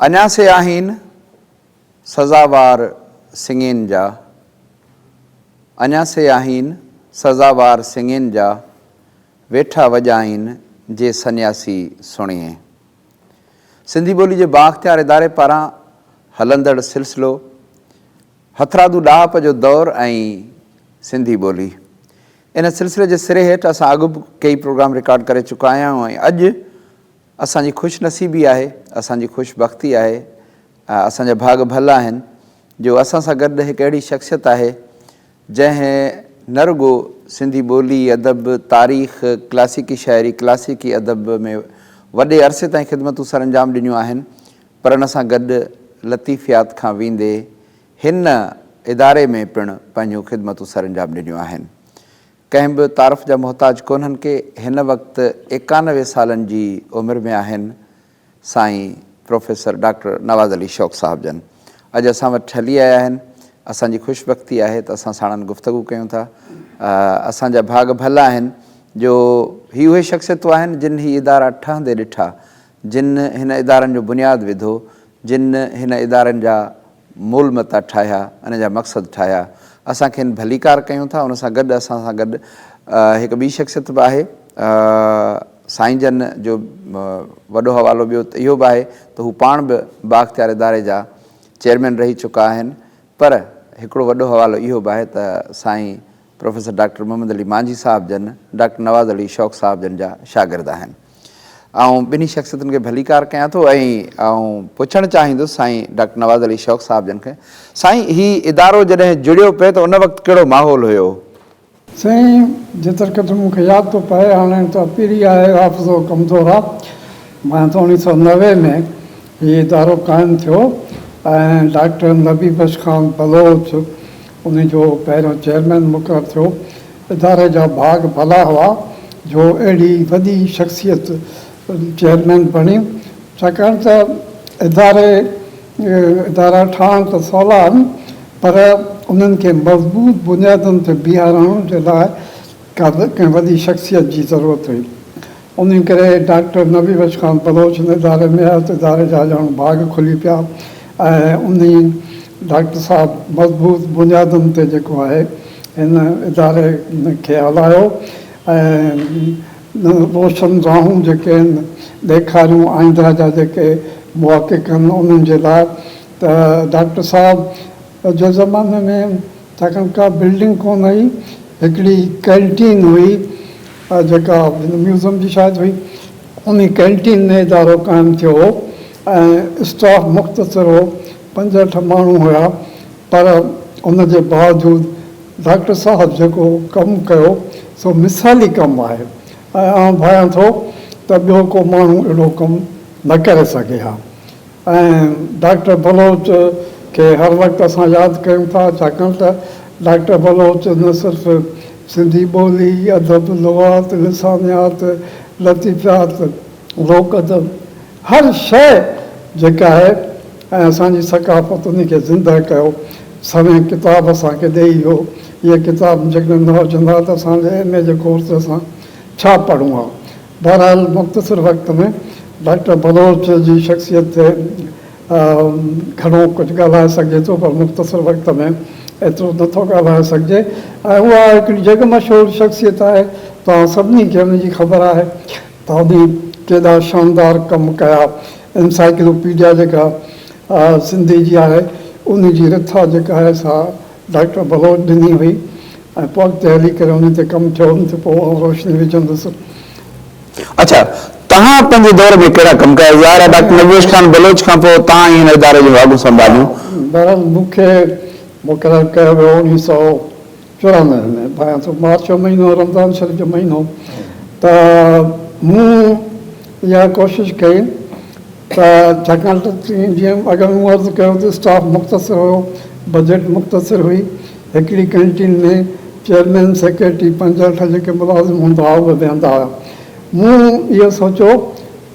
اڃا سي آهين سزاوار سڱين جا. اڃا سي آهين سزاوار سڱين جا، ويٺا وڄائين جي سنياسي سڻين. سنڌي ٻولي جي بااختيار اداري پاران هلندڙ سلسلو هٿرادو ڏاهپ جو دور ۽ سنڌي ٻولي ان سلسلي جي سري هيٺ اسان اڳ به ڪيئي پروگرام رڪارڊ ڪري چڪا آهيون ۽ اڄ اسان جي خوش نصيبي آهي، اسان جي خوش بختي آهي، اسان جا ڀاڳ ڀلا آهن جو اسان سان گڏ هڪ اهڙي شخصيت آهي جنهن نه رڳو سنڌي ٻولي، ادب، تاريخ، ڪلاسيڪي شاعري، ڪلاسيڪي ادب ۾ وڏي عرصي تائين خدمتون سرانجام ڏنيون آهن پر ان سان گڏ لطيفيات کان ويندي هن اداري ۾ پڻ پنهنجون خدمتون سرانجام ڏنيون آهن. ڪنهن به تعارف جا محتاج ڪونهن ڪي هن وقت 91 سالن جي عمر ۾ آهن سائين پروفيسر ڊاڪٽر نواز علي شوق صاحب جن اڄ اسان وٽ هلي آيا آهن اسان جي خوش بختي آهي ته اسان ساڻن گفتگو ڪيون ٿا اسان جا ڀاڳ ڀلا آهن جو هي اهي شخصيتون آهن جن هي ادارا ٺهندي ڏٺا جن هن ادارن جو بنياد وڌو جن هن ادارن جا مول متا ٺاهيا، ان جا مقصد ٺاهيا. اسان کين ڀليڪار ڪيون ٿا. ان سان گڏ اسان سان گڏ هڪ ٻي شخصيت به آهي. سائين جن جو وڏو حوالو ٻيو ته اهو به آهي ته هو پاڻ به بااختيار اداري جا چيئرمين رهي چڪا آهن. پر هڪڙو وڏو حوالو اهو به آهي ته سائين پروفيسر ڊاڪٽر محمد علي مانجهي صاحب جن ڊاڪٽر نواز علي شوق صاحب جن جا شاگرد آهن. آئون ٻنهي شخصيتن کي ڀليڪار ڪيان ٿو ۽ آئون پڇڻ چاهيندس سائين ڊاڪٽر نواز علي شوق صاحب جن کي سائين هي ادارو جڏهن جڙيو پئي ته ان وقت ڪهڙو ماحول هيو؟ سائين جيتر قدر مون کي ياد ٿو پئي هاڻي ته پيري آهي حافظو ڪمزور آ مان ته اوڻيهه سو 90 ۾ هي ادارو قائم ٿيو ۽ ڊاڪٽر نبي بخش خان بلوچ ان جو پهريون چيئرمين مقرر ٿيو. اداري جا ڀاڳ ڀلا هئا جو اهڙي وڏي شخصيت چيئرمين بڻي. ڇاڪاڻ ته اداري ادارا ٺاهڻ ته سولا آهن پر انهن کي مضبوط بنيادن تي بيهارڻ جي لاء ڪا ڪنهن وڏي شخصيت جي ضرورت هئي. انهي ڪري ڊاڪٽر نبي بخش خان بلوچ هن اداري ۾ آيو ته اداري جا ڄڻ ڀاڳ کلي پيا ۽ انهي ڊاڪٽر صاحب مضبوط بنيادن تي جيڪو آهي هن اداري کي هلايو ۽ روشن راهون جيڪي آهن ڏيکاريون آئنده جا جيڪي محقق آهن انهن جي لاء ته ڊاڪٽر صاحب جي زماني ۾ ڇاڪاڻ ڪا بلڊنگ ڪونه هئي هڪڙي ڪينٽين هئي جيڪا هن ميوزم جي شايد هئي، انهي ڪينٽين ۾ ادارو قائم ٿيو هو ۽ اسٽاف مختصر هو، پنج اٺ ماڻهو هيا، پر ان جي باوجود ڊاڪٽر صاحب جيڪو ڪم ڪيو سو مثالي ڪم آهي ۽ آئون ڀانيان ٿو ته ٻيو ڪو ماڻهو اهڙو ڪم نه ڪري سگهي ها. ۽ ڊاڪٽر بلوچ کي هر وقت اسان ياد ڪيون ٿا ڇاڪاڻ ته ڊاڪٽر بلوچ نه صرف سنڌي ٻولي، ادب، لغات، لسانيات، لطيفيات، لوڪ ادب هر شيء جيڪا آهي ۽ اسان جي ثقافت ان کي زنده ڪيو سوين ڪتاب اسان کي ڏئي ويو اهي ڪتاب جيڪڏهن نه هجن ها ته اسان جي ايم اي جي ڪورس اسان ڇا پڙهون ها. بهرحال مختصر وقت ۾ ڊاڪٽر بلوچ جي شخصيت تي گهڻو ڪجهه ڳالهائي سگهجي ٿو پر مختصر وقت ۾ ايترو نه ٿو ڳالهائي سگهجي ۽ اها هڪڙي جڳ مشهور شخصيت آهي توهان سڀني کي ان جي خبر آهي ته انهي ڪيڏا شاندار ڪم ڪيا انسائيڪلوپيڊيا جيڪا سنڌي جي آهي ان جي رٿا جيڪا آهي سا ڊاڪٽر بلوچ ڏني هئي ۽ پوء اڳتي هلي ڪري ان تي ڪم ٿيو ان تي پوء آئون روشني وجهندس. اڇا توهان پنهنجي دور ۾ ڪهڙا ڪم ڪيا؟ ظاهر آهي ڊاڪٽر نبي بخش خان بلوچ کان پوء توهان ئي هن اداري جون واڳون سنڀاليون. بهرحال مون کي مقرر ڪيو ويو 1994 ۾ ڀانيان ٿو مارچ جو مهينو رمضان شريف جو مهينو ته مون اها ڪوشش ڪئي ته ڇاڪاڻ ته جيئن اڳ ۾ مون عرض ڪيو ته اسٽاف مختصر هيو، بجيٽ مختصر هئي، هڪڙي ڪئنٽين ۾ چيئرمين، سيڪريٽري، پنج اٺ جيڪي ملازم هوندا هئا اهي ويهندا هيا. مون اهو سوچيو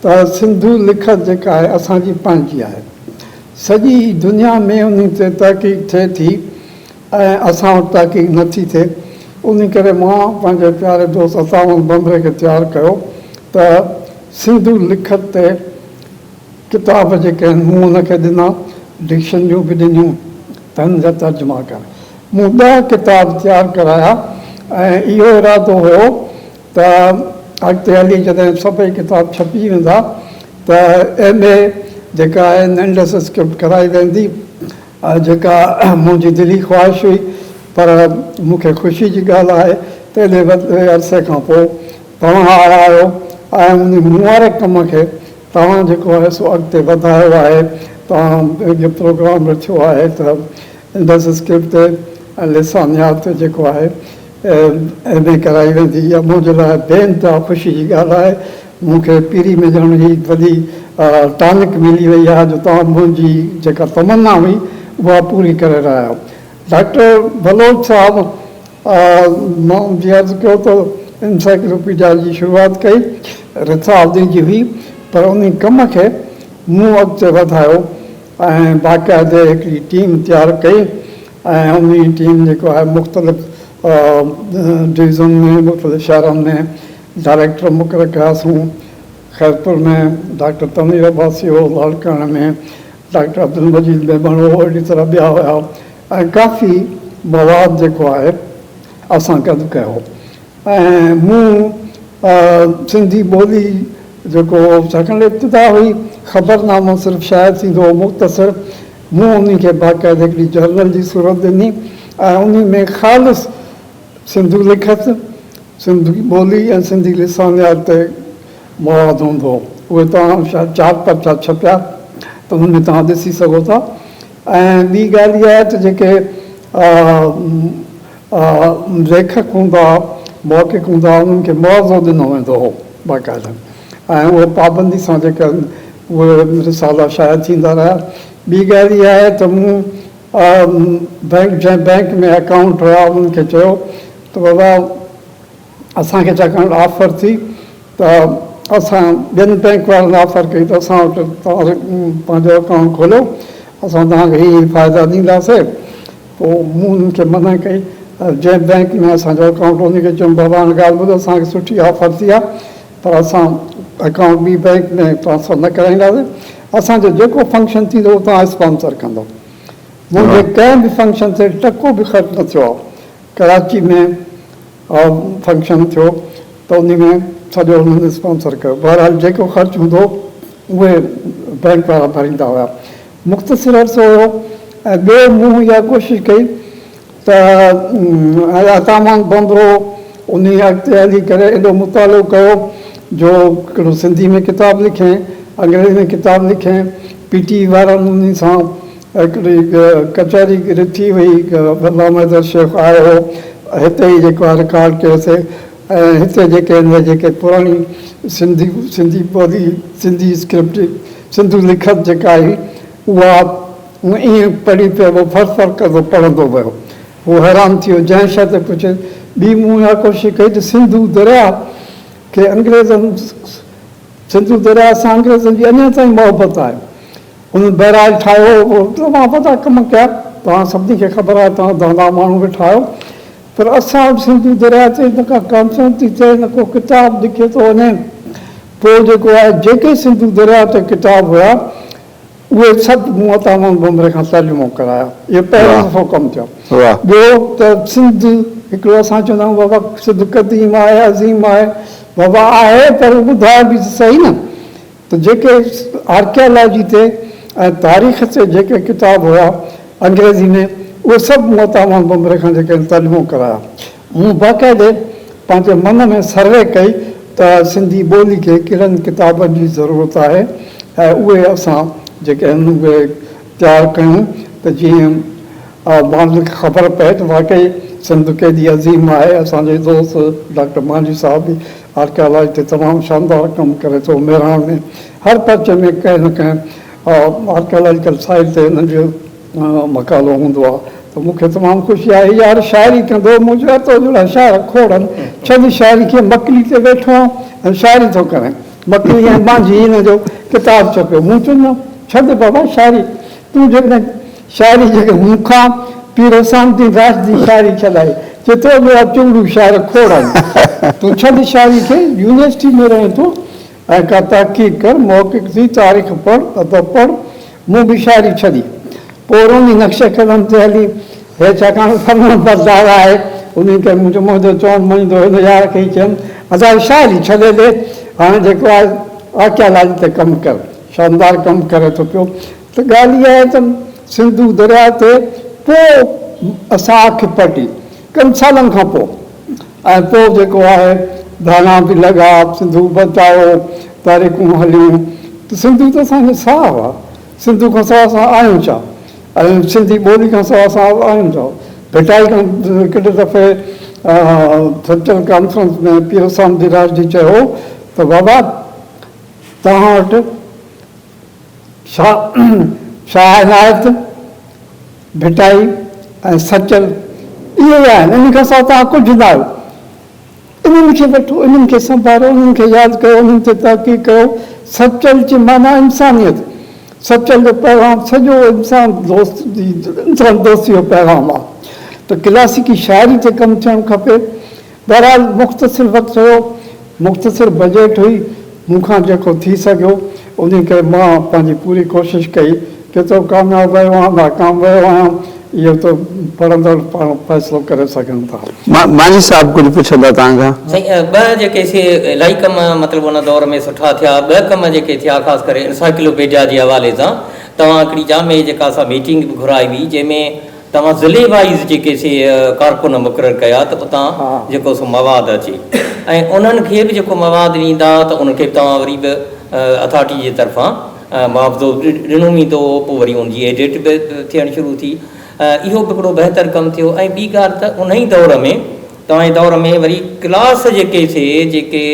ته سنڌو لکت جيڪا آهي اسان جي پنهنجي آهي. سڄي دنيا ۾ انهي تي تحقيق ٿئي ٿي ۽ اسان وٽ تحقيق نه ٿي ٿئي. انهي ڪري مان پنهنجي پياري دوست عطا محمد ڀنڀري کي تيار ڪيو ته سنڌو لکت تي ڪتاب جيڪي آهن مون ان کي ڏنا، ڊڪشنريون به ڏنيون ته هن جا ترجما ڪر. مون ڏهه ڪتاب تيار ڪرايا ۽ اهو ارادو هيو ته اڳتي هلي جڏهن سڀئي ڪتاب ڇپجي ويندا ته ايم اي جيڪا آهي انڊس اسڪرپٽ ڪرائي ويندي جيڪا منهنجي دلي خواهش هئي پر مون کي خوشي جي ڳالهه آهي ته ايڏي وڏي عرصي کان پوء توهان آيا آهيو ۽ ان مون واري ڪم کي توهان جيڪو آهي سو اڳتي وڌايو آهي توهان اهو پروگرام رٿيو آهي ته انڊس اسڪرپٽ تي ۽ لسانيات تي جيڪو آهي ايم اي ڪرائي ويندي اها منهنجي لاء بي انتها خوشي جي ڳالهه آهي مون کي پيري ۾ ڄڻ هي وڏي ٽانڪ ملي وئي آهي جو توهان منهنجي جيڪا تمنا هئي اها پوري ڪري رهيا آهيو ڊاڪٽر بلوچ صاحب مان جي عرض ڪيو ته انسائيڪلوپيڊيا جي شروعات ڪئي رٿا ادي جي هئي پر انهي ڪم کي مون اڳتي وڌايو ۽ باقاعدي هڪڙي ٽيم تيار ڪئي ۽ انهي ٽيم جيڪو آهي مختلف ڊويزن ۾ مختلف شهرن ۾ ڊائريڪٽر مقرر ڪياسون خيرپور ۾ ڊاڪٽر تنوير عباسي هو لاڙڪاڻي ۾ ڊاڪٽر عبدالمجيد ميمڻ هو اهڙي طرح ٻيا هيا ۽ ڪافي مواد جيڪو آهي اسان گڏ ڪيو ۽ مون سنڌي ٻولي جيڪو ڇاڪاڻ ابتدا هئي خبرنامو صرف شايع ٿيندو هو مختصر مون انهي کي باقاعده هڪڙي جرنل جي صورت ڏني ۽ انهي ۾ خالص سنڌو لکت، سنڌي ٻولي ۽ سنڌي لسانيات تي مواد هوندو هو. اهي توهان شايد چار پرچا ڇپيا ته انهن ۾ توهان ڏسي سگهو ٿا ۽ ٻي ڳالهه اها آهي ته جيڪي ليکڪ هوندا هئا، محقق هوندا هئا انهن کي معاوضو ڏنو ويندو هو باقاعده ۽ اهو پابندي سان جيڪا اهي رسالا شايع ٿيندا رهيا. ٻي ڳالهه اها آهي ته مون بئنڪ جنهن بئنڪ ۾ اڪائونٽ هيا انهن کي چيو ته بابا اسان کي ڇاڪاڻ آفر ٿي ته اسان ٻين بئنڪ وارن آفر ڪئي ته اسان وٽ توهان پنهنجو اڪائونٽ کوليو اسان توهان کي هي هي فائدا ڏينداسي پوء مون انهن کي منع ڪئي جنهن بئنڪ ۾ اسان جو اڪائونٽ هو ان کي چيم بابا هاڻي ڳالهه ٻڌ اسان کي سٺي آفر ٿي آهي پر اسان اڪائونٽ ٻي بئنڪ ۾ ٽرانسفر نه ڪرائينداسين اسان جو جيڪو فنڪشن ٿيندو اهو توهان اسپانسر ڪندو. منهنجي ڪنهن به فنڪشن تي ٽڪو به خرچ نه ٿيو آهي. ڪراچي ۾ فنڪشن ٿيو ته انهي ۾ سڄو انهن اسپانسر ڪيو. بهرحال جيڪو خرچ هوندو اهي بئنڪ وارا ڀريندا هيا. مختصر عرصو هيو ۽ ٻيو مون اها ڪوشش ڪئي ته عطامان ڀنڀرو انهيء اڳتي هلي ڪري ايڏو مطالعو ڪيو جو هڪڙو سنڌي ۾ ڪتاب لکيائين، انگريزي ۾ ڪتاب لکيائين، پي ٽي وي وارن انهي سان هڪڙي ڪچهري رٿي هئي، غلام حيدر شيخ آيو هو، هتي ئي جيڪو آهي رڪارڊ ڪيوسي ۽ هتي جيڪي هن جيڪي پراڻي سنڌي سنڌي ٻولي سنڌي اسڪرپٽ سنڌو لکت جيڪا آهي اها هو ائين پڙهي پيو هو ڦر ڦر ڪندو پڙهندو ويو. هو حيران ٿي ويو. جنهن شيء تي پڇيس. ٻي مون اها ڪوشش ڪئي ته سنڌو درياء کي انگريزن سنڌو درياء سان انگريزن جي اڃا تائين محبت آهي. انهن بئراج ٺاهيو هو. تمام وڏا ڪم ڪيا. توهان سڀني کي خبر آهي توهان دانا ماڻهو ويٺا آهيو. پر اسان وٽ سنڌو درياء تي نه ڪا ڪانفرنس ٿي ٿئي نه ڪو ڪتاب لکيو ٿو وڃي. پوء جيڪو آهي جيڪي سنڌو درياء تي ڪتاب هيا. اهي سڀ مون عطا محمد ڀنڀري کان ترجمو ڪرايا. اهو پهريون دفعو ڪم ٿيو. ٻيو ته سنڌ هڪڙو اسان چوندا آهيون بابا سنڌ قديم آهي عظيم آهي بابا آهي پر ٻڌايو به ته سهي نه ته جيڪي آرڪيالاجي تي ۽ تاريخ تي جيڪي ڪتاب هيا انگريزي ۾ اهي سڀ مون عطا محمد ڀنڀري کان جيڪي ترجمو ڪرايا. مون باقاعدي پنهنجي من ۾ سروي ڪئي ته سنڌي ٻولي کي ڪهڙن ڪتابن جي ضرورت آهي ۽ اهي اسان جيڪي آهن اهي تيار ڪيون ته جيئن ماڻهن کي خبر پئي ته واقعي سنڌ ڪيڏي عظيم آهي. اسان جو دوست ڊاڪٽر مانجهي صاحب به آرڪيالاجي تي تمام شاندار ڪم ڪري ٿو. مهراڻ ۾ هر پرچي ۾ ڪنهن نه ڪنهن آرڪيالاجيڪل سائيٽ تي هن جو مقالو هوندو آ ته مون کي تمام خوشي آهي يار شاعري ڪندو هو مون چيو يار تو جهڙا شاعر کوڙ آهن ڇڏ شاعري کي مڪلي تي ويٺو آهان ۽ شاعري ٿو ڪرين مڪلي ۽ مانجهي هن جو ڪتاب ڇپيو مون چيو نه ڇڏ بابا شاعري تون جيڪڏهن شاعري جيڪڏهن مون کان پير حسام الدين راشدي شاعري ڇڏائي چي تو جهڙا چونڊو شاعر کوڙ آهن تون ڇڏ شاعري کي يونيورسٽي ۾ رهين ٿو. ۽ ڪا تحقيق ڪر، محقق ٿي، تاريخ پڙهه، ادب پڙهه. مون به شاعري ڇڏي. پوء رومي نقش قدم تي هلي. هي ڇاڪاڻ ته فرمانبردار آهي، انهي ڪري منهنجو منهنجو چوڻ مڃيندو. هن يار کي ئي چيم، ادا هي شاعري ڇڏي ڏي، هاڻي جيڪو آهي آرڪيالاجي تي ڪم ڪر. شاندار ڪم ڪري ٿو پيو. ته ڳالهه اها آهي ته سنڌو درياء تي پوء اسان اک پٽي، ڪن سالن کان پوء ۽ پوء جيڪو آهي ڌاڻا به لڳا، سنڌو بچايو تحريڪون هليون ته سنڌو ته اسان جو ساهه آهي، سنڌو کان سواء اسان آهيون ڇا ۽ سنڌي ٻولي کان سواء اسان آهيون ڇا؟ ڀٽائي کان هڪڙي دفعي سچل ڪانفرنس ۾ پير سامدي راشدي چيو ته بابا توهان وٽ شاهه عنايت، ڀٽائي ۽ سچل اهي ئي آهن، انهن کان سواء توهان ڪجهه نه آهيو. انهن کي وٺو، انهن کي سنڀاريو، انهن کي ياد ڪيو، انهن تي تحقيق ڪيو. سچل جي معنيٰ انسانيت. سچل جو پيغام سڄو انسان دوست انسان دوستي جو پيغام آهي ته ڪلاسيڪي شاعري تي ڪم ٿيڻ کپي. بهرحال مختصر وقت هيو، مختصر بجيٽ هئي، مون کان جيڪو ٿي سگهيو، انهي ڪري مان پنهنجي پوري ڪوشش ڪئي، ڪيترو ڪامياب ويو آهيان، ناڪام ويو آهيان، اهو ته پڙهندڙ پاڻ فيصلو ڪري سگهن ٿا. مانجهي صاحب ڪجهه پڇندا توهان کان. سائين ٻه جيڪي سي الائي ڪم مطلب ان دور ۾ سٺا ٿيا، ٻه ڪم جيڪي ٿيا خاص ڪري انسائيڪلوپيڊيا جي حوالي سان توهان هڪڙي جامع جيڪا سا ميٽنگ به گهرائي هئي جنهن ۾ توهان ضلعي وائيز جيڪي سي ڪارڪن مقرر ڪيا ته اتان جيڪو سو مواد اچي ۽ انهن کي به جيڪو مواد ڏيندا ته انهن کي به توهان وري به اٿارٽي جي طرفان معاوضو ڏنو ويندو هو پوء وري ان جي ايڊٽ به ٿيڻ شروع ٿي اهو به هڪڙو بهتر ڪم ٿيو ۽ ٻي ڳالهه ته انهي دور ۾ توهان جي دور ۾ وري ڪلاس جيڪي سي جيڪي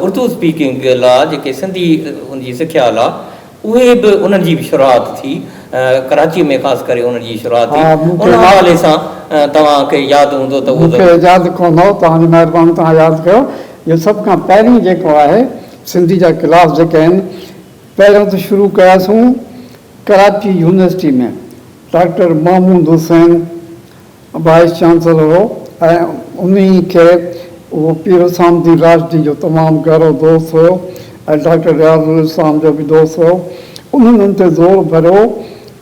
اردو اسپيڪنگ لا جيڪي سنڌي ان جي سکيا لا اهي به انهن جي به شروعات ٿي، ڪراچيء ۾ خاص ڪري انهن جي شروعات ٿي، ان حوالي سان توهان کي ياد هوندو ته اهو مون کي ياد ڪونه هو، توهان جي مهرباني توهان ياد ڪيو. اهو سڀ کان پهرين جيڪو آهي سنڌي جا ڪلاس جيڪي آهن پهريون ته شروع ڪياسون Karachi university ۾ doctor Mahmood Hussain vice chancellor هو ۽ انهي کي اهو پير حسام الدين راشدي جو تمام گهرو دوست هيو ۽ ڊاڪٽر رياض الاسلام جو به دوست هيو. انهن ان تي زور ڀريو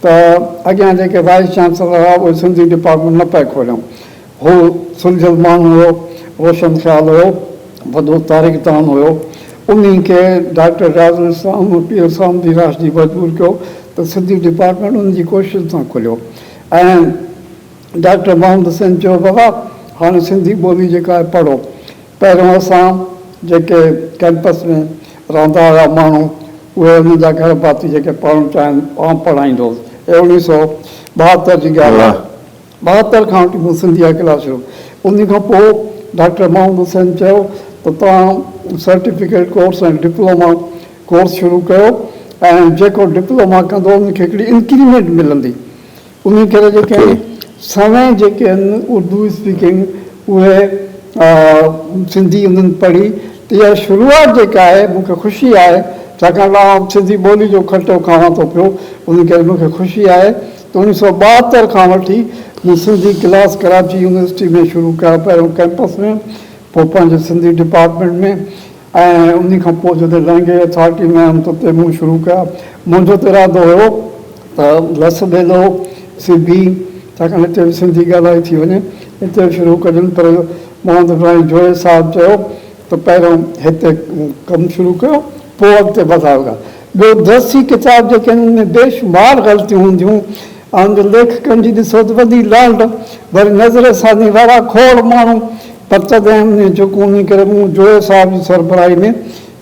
ته اڳيان جيڪي وائيس چانسلر هئا اهي سنڌي ڊپارٽمينٽ نه پئي کوليون. هو سلجهيل ماڻهو هيو، روشن خيال هيو، وڏو تاريخدان هيو. انهي کي ڊاڪٽر رياض الاسلام ۽ پير حسام الدين راشدي مجبور ڪيو ته سنڌي ڊپارٽمينٽ انهن جي ڪوششن سان کليو ۽ ڊاڪٽر محمد حسين چيو بابا هاڻي سنڌي ٻولي جيڪا آهي پڙهو. پهريون اسان جيڪي ڪئمپس ۾ رهندا هيا ماڻهو اهي انهن جا گهر ڀاتي جيڪي پڙهڻ چاهين آئون پڙهائيندو هوس. اهي اوڻيهه سو 72 جي ڳالهه آهي. 72 کان وٺي مون سنڌي جا ڪلاس شروع. انهي کان پوء ڊاڪٽر محمد حسين چيو ته توهان سرٽيفڪيٽ ڪورس ۽ ڊپلوما ڪورس شروع ڪيو ۽ جيڪو ڊپلوما ڪندو ان کي هڪڙي انڪريمينٽ ملندي. انهي ڪري جيڪي آهن سوين جيڪي آهن اردو اسپيڪنگ اهي سنڌي انهن پڙهي ته اها شروعات جيڪا آهي مون کي خوشي آهي ڇاڪاڻ ته آئون سنڌي ٻولي جو کٽو کاوان ٿو پيو انهي ڪري مون کي خوشي آهي ته اوڻيهه سو 72 کان وٺي مون سنڌي ڪلاس ڪراچي يونيورسٽي ۾ شروع ڪيا پهريون ڪئمپس ۾ پوء پنهنجي سنڌي ڊپارٽمينٽ ۾ ۽ انهي کان پوء جڏهن لينگويج اٿارٽي ۾ آيم ته اتي مون شروع ڪيا. منهنجو ته ارادو هيو ته لس ٻيلو، سبي، ڇاڪاڻ هتي به سنڌي ڳالهائي ٿي وڃي، هتي به شروع ڪجن پر محمد ابراهيم جويي صاحب چيو ته پهريون هتي ڪم شروع ڪيو پوء اڳتي وڌايو ڳالهه. ٻيو درسي ڪتاب جيڪي آهن ان ۾ بيشمار غلطيون هونديون آهن جو ليکڪن جي ڏسو ته وڏي لانڍ وري نظر ثاني وارا کوڙ ماڻهو پر تڏهن انهيء جهڪ انهيء ڪري مون جويي صاحب جي سربراهي ۾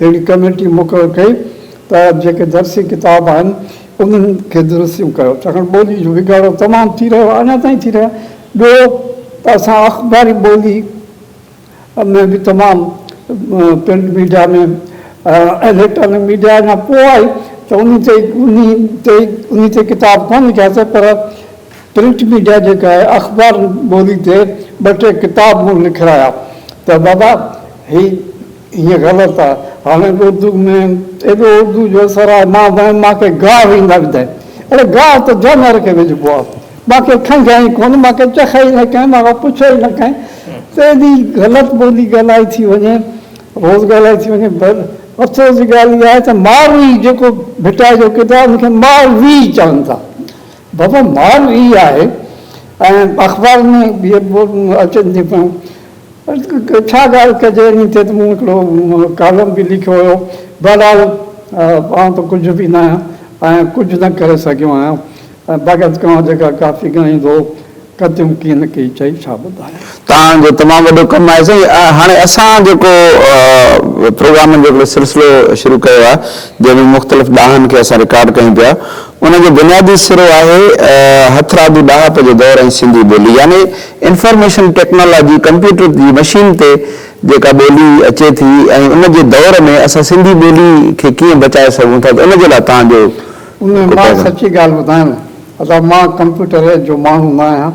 هڪڙي ڪميٽي مقرر ڪئي ته جيڪي درسي ڪتاب آهن انهن کي درستيون ڪيو ڇاڪاڻ ٻولي جو بگاڙو تمام ٿي رهيو آهي اڃا تائين ٿي رهيو آهي ٻيو ته اسان اخباري ٻولي ۾ به تمام پرنٽ ميڊيا ۾ اليڪٽرانڪ ميڊيا اڃا پوء آئي ته انهي تي انهي تي انهي تي ڪتاب ڪونه لکياسين پر پرنٽ ميڊيا جيڪا آهي اخبار ٻولي تي ٻه ٽي ڪتاب مون لکرايا ته بابا هي هيئن غلط آهي هاڻي اردو ۾ ايڏو اردو جو اثر آهي مان ويم مان کي گاهه ويندا وڌائين اڙي گاهه ته جانور کي وجهبو آهي مان کي کنگهيائين ڪونه مان کي چکئي نه ڪنهن مان کان پڇيو ئي نه ڪنهن ته ايڏي غلط ٻولي ڳالهائي ٿي وڃي روز ڳالهائي ٿي وڃي. افسوس جي ڳالهه اها آهي ته ماروي جيڪو ڀٽائي جو ڪتاب ان کي ماروي چون ٿا. بابا ماروي آهي ۽ اخبارن ۾ به اچن ٿيون پيون. ڇا ڳالهه ڪجي انهي تي ته مون هڪڙو ڪالم به لکيو هيو. بهرحال آئون ته ڪجهه به نه آهيان ۽ ڪجهه نه ڪري سگهيو آهيان ۽ ڀڳت ڪنور جيڪا ڪافي ڳائيندو هو ڪتيون ڪين ڪي چئي ڇا ٻڌايان. توهان جو تمام وڏو ڪم آهي سائين. هاڻي اسان جيڪو پروگرامن جو هڪڙو سلسلو شروع ڪيو آهي جنهن ۾ مختلف ڏاهن کي اسان رڪارڊ ڪيون پيا ان جو بنيادي سرو آهي هٿرادو ڏاهپ جو دور ۽ سنڌي ٻولي يعني انفارميشن ٽيڪنالاجي ڪمپيوٽر جي مشين تي جيڪا ٻولي اچي ٿي ۽ ان جي دور ۾ اسان سنڌي ٻولي کي ڪيئن بچائي سگهون ٿا ته ان جي لاء توهان جو ان ۾ ڪو مان پيغام. سچي ڳالهه ٻڌايان نه ادا مان ڪمپيوٽر جو ماڻهو نه آهيان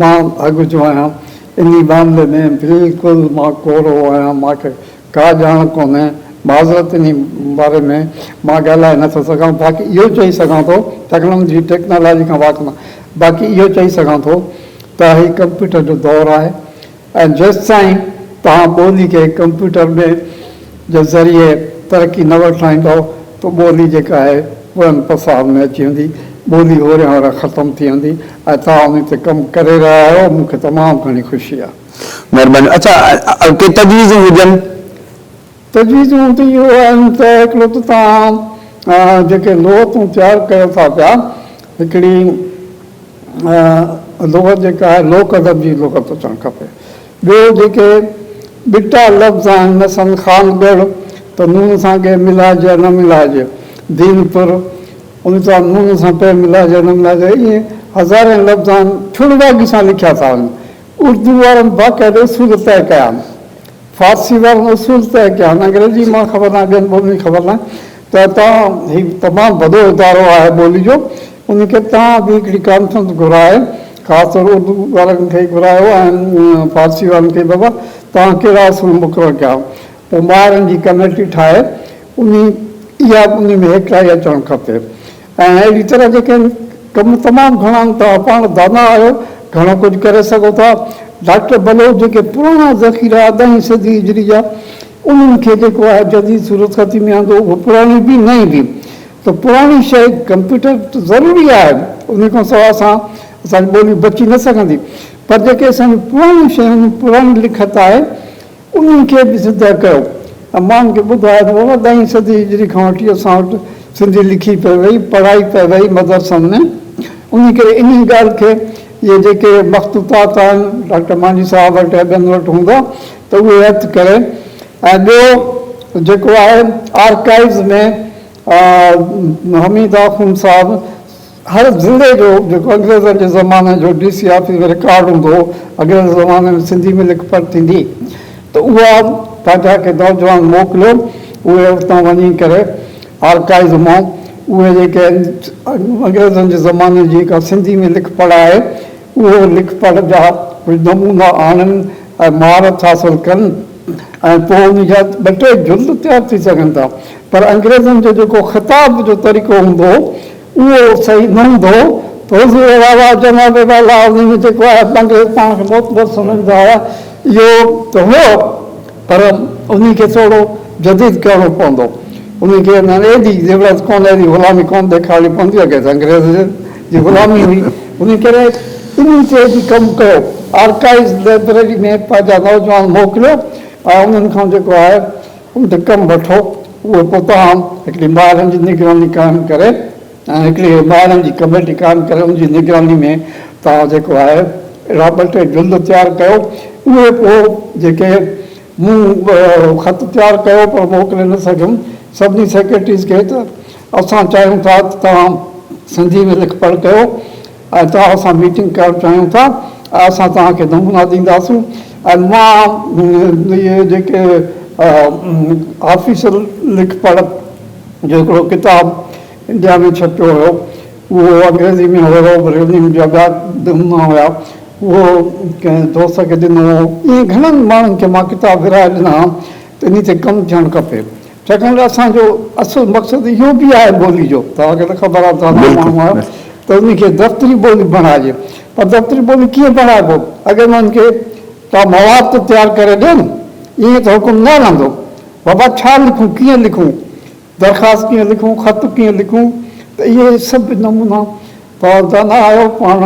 مان اڳ جو آهيان انهي معاملي ۾ بلڪل مان ڪورو آهيان مان کي ڪا ڄاڻ ڪونهي معذرت انهي باري ۾ مان ڳالهائي نه ٿو سگهان باقي اهو چئي سگهان ٿو ٽيڪنالاجي ٽيڪنالاجي کان واقف نه باقي اهو چئي سگهان ٿو ته هي ڪمپيوٽر جو دور آهي ۽ جيستائين توهان ٻولي کي ڪمپيوٽر ۾ جي ذريعي ترقي نه وٺرائيندؤ ته ٻولي جيڪا آهي پوئين پسار ۾ اچي ويندي، ٻولي هوريان هوريان ختم ٿي ويندي ۽ توهان انهي تي ڪم ڪري رهيا آهيو مون کي تمام گهڻي خوشي آهي. مهرباني اڇا ڪي تجويزون هجن. تجويزون ته اهو آهن ته هڪڙو ته توهان جيڪي لغتون تيار ڪيو ٿا پيا هڪڙي لغت جيڪا آهي لوڪ ادب جي لغت اچڻ کپي. ٻيو جيڪي ٻٽا لفظ آهن مثلاً خان ڳڙهه ته نون سان ڳي ملائجي يا نه ملائجي، دين پور ان سان نون سان پي ملائجي يا نه ملائجي ائين هزارين لفظ آهن ڇڙواڳي سان لکيا ٿا وڃن. اردو وارن باقاعده اصول طئي ڪيا آهن. فارسي وارن اصول طئي ڪيا آهن، انگريزي مان خبر ناهي ٻين ٻولين جي خبر ناهي ته توهان هي تمام وڏو ادارو آهي ٻولي جو ان کي توهان به هڪڙي ڪانفرنس گهرائي خاص طور اردو وارن کي گهرايو ۽ فارسي وارن کي بابا توهان ڪهڙا اصول مقرر ڪيا پوء ماهرن جي ڪميٽي ٺاهي انهي اها انهي ۾ هيڪڙائي اچڻ کپي. ۽ اهڙي طرح جيڪي ڪم تمام گهڻا آهن توهان پاڻ دانا آهيو گهڻو ڪجهه ڪري سگهو ٿا. ڊاڪٽر بلوچ جيڪي پراڻا ذخيرا ڏهين صدي هجري جا انهن کي جيڪو آهي جديد صورتخطي ۾ آندو اهو پراڻي به نئين به ته پراڻي شيء ڪمپيوٽر ته ضروري آهي ان کان سواء اسان اسان جي ٻولي بچي نه سگهندي پر جيڪي اسان جون پراڻيون شيون آهن پراڻي لکت آهي انهن کي به زنده ڪيو ۽ ماڻهن کي ٻڌايو ته بابا ڏهين صدي هجري کان وٺي اسان وٽ سنڌي لکي پئي وئي، پڙهائي پئي وئي مدرسن ۾، انهي ڪري انهي ڳالهه کي اهي جيڪي مخطوطات آهن ڊاڪٽر مانجهي صاحب وٽ يا ٻين وٽ هوندا ته اهي هٿ ڪري ۽ ٻيو جيڪو آهي آرڪائيوز ۾ حميد آخوند صاحب هر ضلعي جو جيڪو انگريزن جي زماني جو ڊي سي آفيس ۾ رڪارڊ هوندو هو، انگريز زماني ۾ سنڌي ۾ لک پڙهه ٿيندي ته اها پنهنجا ڪي نوجوان موڪليو اهي اتان وڃي ڪري آرڪائيز مان اهي جيڪي انگريزن جي زماني جي جيڪا سنڌي ۾ لک پڙهه آهي اهو لک پڙهه جا ڪجهه نمونا آڻن ۽ مهارت حاصل ڪن ۽ پوء ان جا ٻه ٽي جلد تيار ٿي سگهن ٿا پر انگريزن جو جيڪو خطاب جو طريقو هوندو هو اهو صحيح نه هوندو هو ته حضور والا جناب والا انهي ۾ جيڪو آهي انگريز پاڻ کي معتبر سمجهندا هئا اهو ته هو پر انهي کي ٿورو جديد ڪرڻو پوندو انهي کي ايڏي ضرورت ڪونه ايڏي غلامي ڪونه ڏيکارڻي پوندي اڳي ته انگريز جي غلامي هئي انهي ڪري انهي تي به ڪم ڪيو آرڪائيوز لئبرري ۾ پنهنجا نوجوان موڪليو ۽ انهن کان جيڪو آهي ان تي ڪم وٺو، اهو پوء توهان هڪڙي ماهرن جي نگراني قائم ڪري ۽ هڪڙي ماهرن جي ڪميٽي قائم ڪري ان جي نگراني ۾ توهان جيڪو آهي اهڙا ٻه ٽي جلد تيار ڪيو، اهي پوء جيڪي مون خط تيار ڪيو پر موڪلي نه سگهيم سڀني سيڪريٽريز کي ته اسان چاهيون ٿا ته توهان سنڌي ۾ لک پڙهه ڪيو. ۽ توهان سان ميٽنگ ڪرڻ چاهيون ٿا ۽ اسان توهان کي نمونا ڏينداسون ۽ مان اهي جيڪي آفيشل لک پڙهه جو هڪڙو ڪتاب انڊيا ۾ ڇپيو هيو اهو انگريزي ۾ هيو ريونيو جا ٻيا نمونا هيا اهو ڪنهن دوست کي ڏنو هو ائين گهڻن ماڻهن کي مان ڪتاب ورهائي ڏنا ته انهي تي ڪم ٿيڻ کپي. ڇاڪاڻ ته اسان جو اصل مقصد اهو به آهي ٻولي جو، توهان کي ته خبر آهي توهان نوان ماڻهو آهيو ته ان کي دفتري ٻولي بڻائجي پر دفتري ٻولي ڪيئن بڻائبو اگر انهن کي توهان مواد ته تيار ڪري ڏيو نه ائين ته حڪم نه هلندو. بابا ڇا لکون، ڪيئن لکون، درخواست ڪيئن لکون، خط ڪيئن لکون ته اهي سڀ نمونا توهان ته نه آهيو پاڻ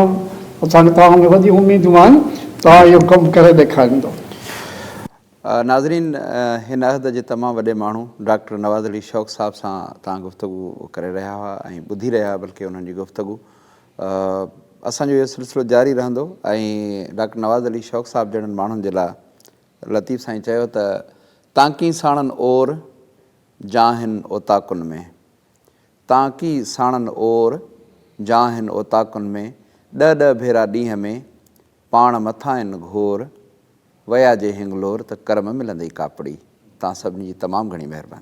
اسان کي توهان ۾ وڏي اميدون آهن توهان اهو ڪم ڪري ڏيکاريندو. ناظرين هن عهد جي تمام وڏي ماڻهو ڊاڪٽر نواز علي شوق صاحب سان توهان گفتگو ڪري رهيا هئا ۽ ٻڌي رهيا هئا بلڪه انهن جي گفتگو اسان جو اهو سلسلو جاري رهندو ۽ ڊاڪٽر نواز علي شوق صاحب جهڙن ماڻهن جي لاء لطيف سائين چيو ته، تانڪي ساڻن اور، جاهن اوطاقن ۾. تانڪي ساڻن اور، جاهن اوطاقن ۾، ڏھ ڏھ ڀيرا ڏينهن ۾، پاڻ مٿائن گهور، ويا جي هنگلور ته ڪرم ملندئي ڪاپڙي. تان سڀني جي تمام گهڻي مهرباني.